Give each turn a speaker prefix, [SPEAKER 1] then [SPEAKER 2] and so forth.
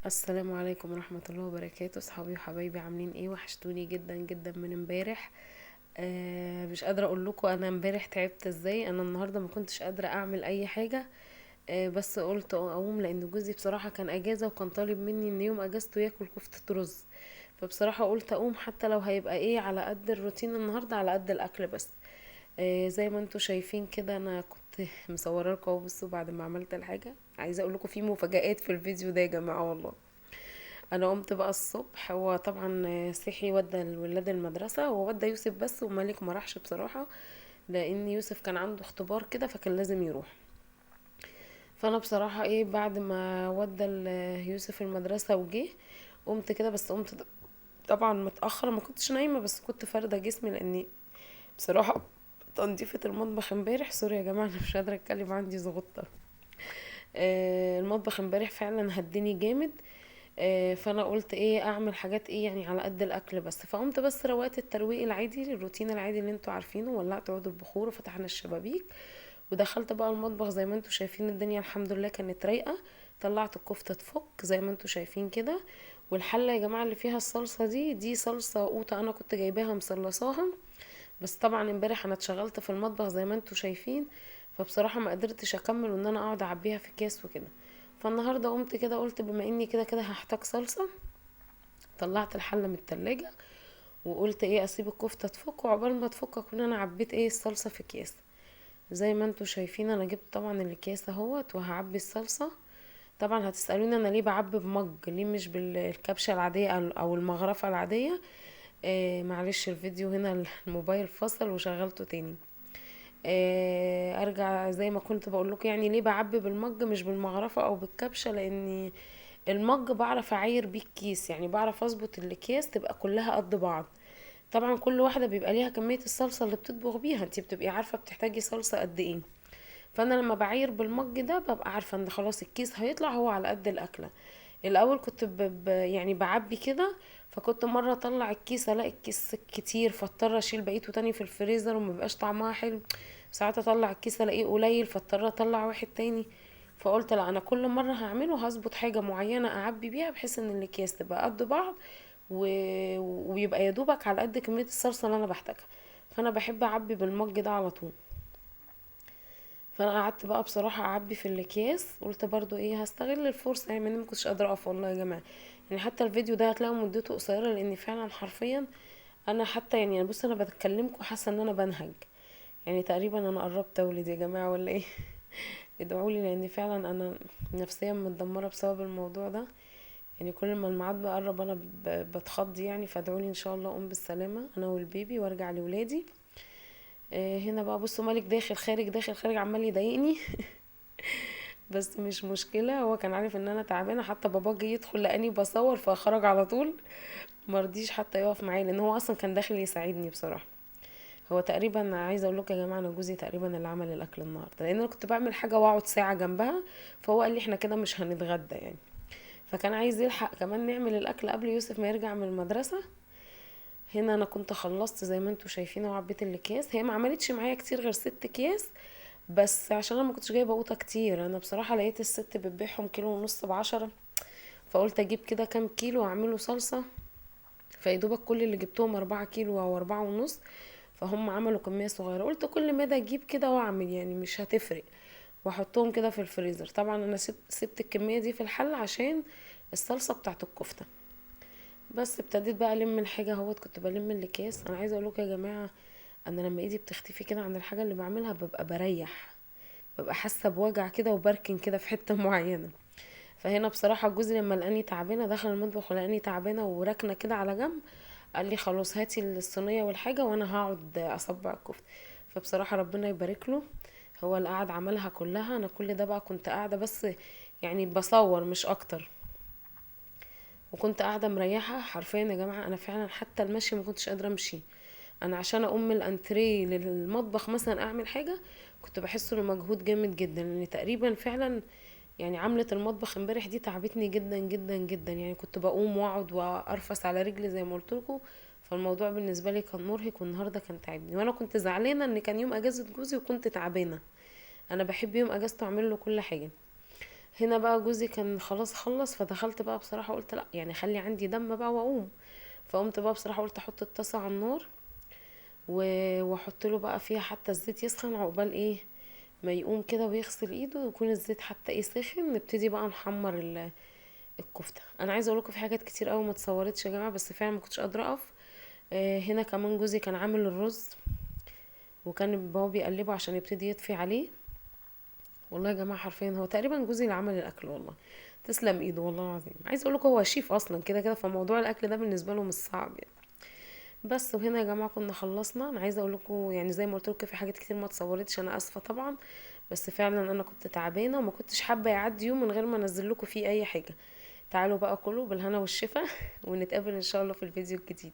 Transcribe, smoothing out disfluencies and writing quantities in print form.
[SPEAKER 1] السلام عليكم ورحمة الله وبركاته. اصحابي وحبايبي عاملين ايه؟ وحشتوني جدا جدا من امبارح. مش قادرة اقول لكم انا امبارح تعبت ازاي. انا النهاردة ما كنتش قادرة اعمل اي حاجة، بس قلت اقوم لان جوزي بصراحة كان اجازة وكان طالب مني ان يوم اجازته ياكل كفتة رز، فبصراحة قلت اقوم حتى لو هيبقى ايه على قد الروتين النهاردة، على قد الاكل بس. زي ما انتوا شايفين كده انا كنت مصوره لكم اهو. بصوا بعد ما عملت الحاجة عايزة اقول لكم في مفاجآت في الفيديو ده يا جماعة والله. انا قمت بقى الصبح، هو طبعا صحي ودى الولاد المدرسة، وودى يوسف بس ومالك ما راحش بصراحة لان يوسف كان عنده اختبار كده فكان لازم يروح. فانا بصراحة بعد ما ودى يوسف المدرسة وجه قمت كده، بس قمت طبعا متأخرة، ما كنتش نايمة بس كنت فاردة جسمي لاني بصراحة تنظيفة المطبخ امبارح، sorry يا جماعة انا مش قادرة اتكلم عندي زغطة. المطبخ امبارح فعلا هدني جامد. فانا قلت اعمل حاجات على قد الاكل بس. فقمت بس روقت الترويق العادي، الروتين العادي اللي انتوا عارفينه، ولعت عود البخور وفتحنا الشبابيك ودخلت بقى المطبخ. زي ما انتوا شايفين الدنيا الحمد لله كانت رايقة. طلعت الكفتة تفك زي ما انتوا شايفين كده. والحله يا جماعة اللي فيها الصلصه دي صلصه قوطه انا كنت جايباها مصلصاها، بس طبعا امبارح انا اتشغلت في المطبخ زي ما انتوا شايفين، فبصراحة ما قدرتش اكمل وان انا اقعد اعبيها في اكياس وكده. فالنهارده قمت كده قلت بما اني كده كده هحتاج صلصه، طلعت الحلة من التلاجة وقلت اسيب الكفتة تفك، وعقبال ما تفك اكون انا عبيت الصلصه في اكياس. زي ما انتوا شايفين انا جبت طبعا الاكياس اهوت وهعبي الصلصه. طبعا هتسالوني انا ليه بعبي بمج، ليه مش بالكبشه العادية او المغرفه العادية. معلش الفيديو هنا الموبايل فصل وشغلته تاني. ارجع زي ما كنت بقول لكم ليه بعبي بالمج مش بالمغرفه او بالكبشه، لان المج بعرف اعاير بيه الكيس، يعني بعرف اظبط الاكياس تبقى كلها قد بعض. طبعا كل واحدة بيبقى ليها كمية الصلصه اللي بتطبخ بيها، انتي بتبقي عارفه بتحتاجي صلصه قد ايه. فانا لما بعاير بالمج ده ببقى عارفه ان خلاص الكيس هيطلع هو على قد الاكلة. الاول كنت بعبي كده، فكنت مرة اطلع الكيس الاقي الكيس كتير فاضطر اشيل بقيته تاني في الفريزر وما بيبقاش طعمها حلو. ساعات اطلع الكيس الاقيه قليل فاضطر اطلع واحد تاني. فقلت لا، انا كل مرة هعمله هظبط حاجة معينة اعبي بيها بحيث ان الاكياس تبقى قد بعض ويبقى يا دوبك على قد كمية الصلصه اللي انا بحتاجها. فانا بحب اعبي بالمج ده على طول. فانا قعدت بقى بصراحة اعبي في الاكياس، قلت برضو هستغل الفرصة، ما كنتش قادرة اقف والله يا جماعة. حتى الفيديو ده هتلاقوا مدته قصيرة لان فعلا حرفيا انا حتى بص انا بتكلمكم حاسه ان انا بنهج، تقريبا انا قربت اولد يا جماعة ولا ايه؟ ادعوا لي لان فعلا انا نفسيا متدمره بسبب الموضوع ده، كل ما الميعاد بقرب انا بتخض فادعوا لي ان شاء الله اقوم بالسلامة انا والبيبي وارجع لولادي. هنا بقى بصوا مالك داخل خارج داخل خارج عمال يضايقني بس مش مشكلة، هو كان عارف ان انا تعبانة. حتى بابا جه يدخل لقاني بصور فخرج على طول، مرضيش حتى يقف معايا لان هو اصلا كان داخل يساعدني بصراحة. هو تقريبا عايزه اقول لكم يا جماعة انا جوزي تقريبا اللي عمل الاكل النهارده، لان انا كنت بعمل حاجة واقعد ساعة جنبها، فهو قال لي احنا كده مش هنتغدى فكان عايز يلحق كمان نعمل الاكل قبل يوسف ما يرجع من المدرسة. هنا انا كنت خلصت زي ما انتوا شايفين وعبيت الاكياس. هي ما عملتش معايا كتير غير 6 اكياس بس، عشان انا ما كنتش جايبه قوطه كتير. انا بصراحة لقيت الست بتبيعهم كيلو ونص ب10، فقلت اجيب كده كام كيلو واعمله صلصه، فيدوبك كل اللي جبتهم 4 كيلو او أربعة ونص، فهم عملوا كمية صغيرة. قلت كل ما ده اجيب كده واعمل مش هتفرق، واحطهم كده في الفريزر. طبعا انا سبت الكمية دي في الحلة عشان الصلصه بتاعت الكفتة بس. ابتديت بقى الم الحاجة اهوت، كنت بلم الاكياس. انا عايزه اقول لكم يا جماعة انا لما ايدي بتختفي كده عن الحاجة اللي بعملها ببقى بريح، ببقى حاسه بوجع كده وبركن كده في حتة معينة. فهنا بصراحة جوزي لما لقاني تعبانة دخل المطبخ ولقاني تعبانة وراكنه كده على جنب، قال لي خلاص هاتي الصينية والحاجة وانا هقعد اصبع الكفتة. فبصراحة ربنا يبارك له، هو اللي قعد عملها كلها. انا كل ده بقى كنت قاعدة بس بصور مش اكتر، وكنت قاعدة مريحه حرفيا يا جماعة. انا فعلا حتى المشي ما كنتش قادرة امشي. انا عشان اقوم من الانتريه للمطبخ مثلا اعمل حاجة كنت بحس انه مجهود جامد جدا، لان تقريبا فعلا عملة المطبخ امبارح دي تعبتني جدا جدا جدا. كنت بقوم واقعد وارفس على رجلي زي ما قلت لكم، فالموضوع بالنسبة لي كان مرهق، والنهارده كان تعبني. وانا كنت زعلانة ان كان يوم اجازه جوزي وكنت تعبانة. انا بحب يوم اجازته اعمل له كل حاجة. هنا بقى جوزي كان خلاص خلص، فدخلت بقى بصراحة قلت لا يعني خلي عندي دم بقى واقوم. فقمت بقى بصراحة قلت احط الطاسه على النار واحط له بقى فيها حتى الزيت يسخن، عقبال ايه ما يقوم كده ويغسل ايده ويكون الزيت حتى ايه سخن، نبتدي بقى نحمر الكفتة. انا عايزه اقول لكم في حاجات كتير قوي ما اتصورتش يا جماعة، بس فعلا ما كنتش قادرة اقف. هنا كمان جوزي كان عامل الرز وكان بابا بيقلبه عشان يبتدي يطفي عليه. والله يا جماعة حرفيا هو تقريبا جوزي اللي عمل الاكل، والله تسلم ايده والله العظيم. عايزه اقول لكم هو شيف اصلا كده كده، فموضوع الاكل ده بالنسبة له مش صعب يعني. بس وهنا يا جماعة كنا خلصنا. انا عايزه اقول لكم يعني زي ما قلت لكم في حاجات كتير ما اتصورتش، انا اسفه طبعا، بس فعلا انا كنت تعبانة وما كنتش حابة يعدي يوم من غير ما انزل لكم فيه اي حاجة. تعالوا بقى كلوا بالهنا والشفا ونتقابل ان شاء الله في الفيديو الجديد.